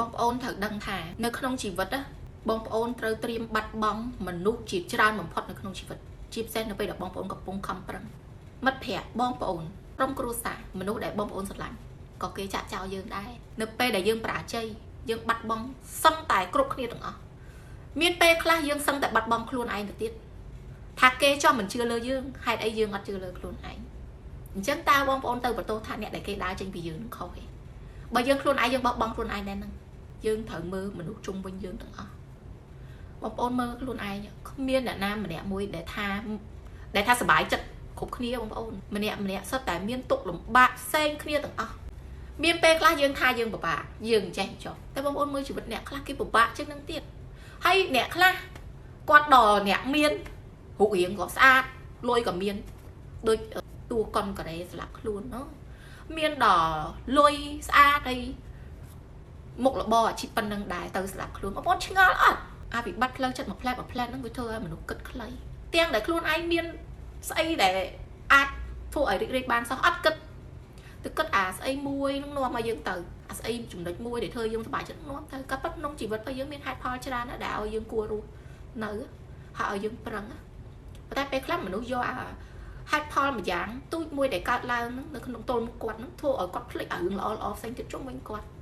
បងប្អូនត្រូវដឹងថានៅក្នុងជីវិតណាបងប្អូនត្រូវត្រៀមបាត់បង់មនុស្សជាច្រើនបំផុតនៅក្នុងជីវិតជាពិសេសនៅពេលដែលបងប្អូនកំពុងខំប្រឹងមិត្តភ័ក្តិបងប្អូនក្រុមគ្រួសារមនុស្សដែលបងប្អូនស្រឡាញ់ក៏គេចាក់ចោលយើងដែរនៅពេលដែលយើងបរាជ័យយើងបាត់បង់សឹងតែគ្រប់គ្នាទាំងអស់មានពេលខ្លះយើងសឹងតែបាត់បង់ខ្លួនឯងទៅទៀតថាគេចង់មិនជឿលើយើងហេតុអីយើងអត់ជឿលើខ្លួនឯងអញ្ចឹងតើបងប្អូនទៅបន្ទោសថាអ្នកដែលគេដើរចេញពីយើងនឹងខុសទេបើយើងខ្លួនឯងយើងបោះបង់ខ្លួនឯងដែរហ្នឹងយើងត្រូវមើលមនុស្សជុំវិញយើងទាំងអស់បងប្អូនមើលខ្លួនឯងគ្មានអ្នកណាម្នាក់មួយដែលថាសប្បាយចិត្តគ្រប់គ្នាបងប្អូនម្នាក់ម្នាក់សុទ្ធតែមានទុក្ខលំបាកផ្សេងគ្នាទាំងអស់មានពេលខ្លះយើងថាយើងពិបាកយើងចេះចុះតែបងប្អូនមើលជីវិតអ្នកខ្លះគេពិបាកជាងនឹងទៀតហើយអ្នកខ្លះគាត់ដល់អ្នកមានរូបរាងក៏ស្អាតលុយក៏មានដូចតួកុនកូរ៉េស្លាប់ខ្លួនណោះមានដល់លុយស្អាតអីមុខរបរអាជីពប៉ុណ្ណឹងដែរទៅស្លាប់ខ្លួនបងប្អូនឆ្ងល់អត់អាវិបត្តិផ្លូវចិត្តមួយផ្លែមួយផ្លែហ្នឹងវាធ្វើឲ្យមនុស្សគិតខ្លីទាំងដែលខ្លួនឯងមានស្អីដែលអាចធ្វើឲ្យរីករាយបានសោះអត់គិតទៅគិតអាស្អីមួយនឹងនាំឲ្យយើងទៅអាស្អីចំណុចមួយដែលធ្វើយើងសប្បាយចិត្តនាំទៅក៏ប៉ុតក្នុងជីវិតរបស់យើងមានហេតុផលច្រើនណាស់ដែលឲ្យយើងគួររស់នៅហើយឲ្យយើងប្រឹងប៉ុន្តែពេលខ្លះមនុស្សយកអាហេតុផលមួយយ៉ាងទូចមួយដែលកើតឡើងហ្នឹងនៅក្នុងទល់មុខគាត់ហ្នឹងធ្វើឲ្យគាត់ភ្លេចអារឿងល្អល្អផ្សេងទៀតជុំវិញគាត់។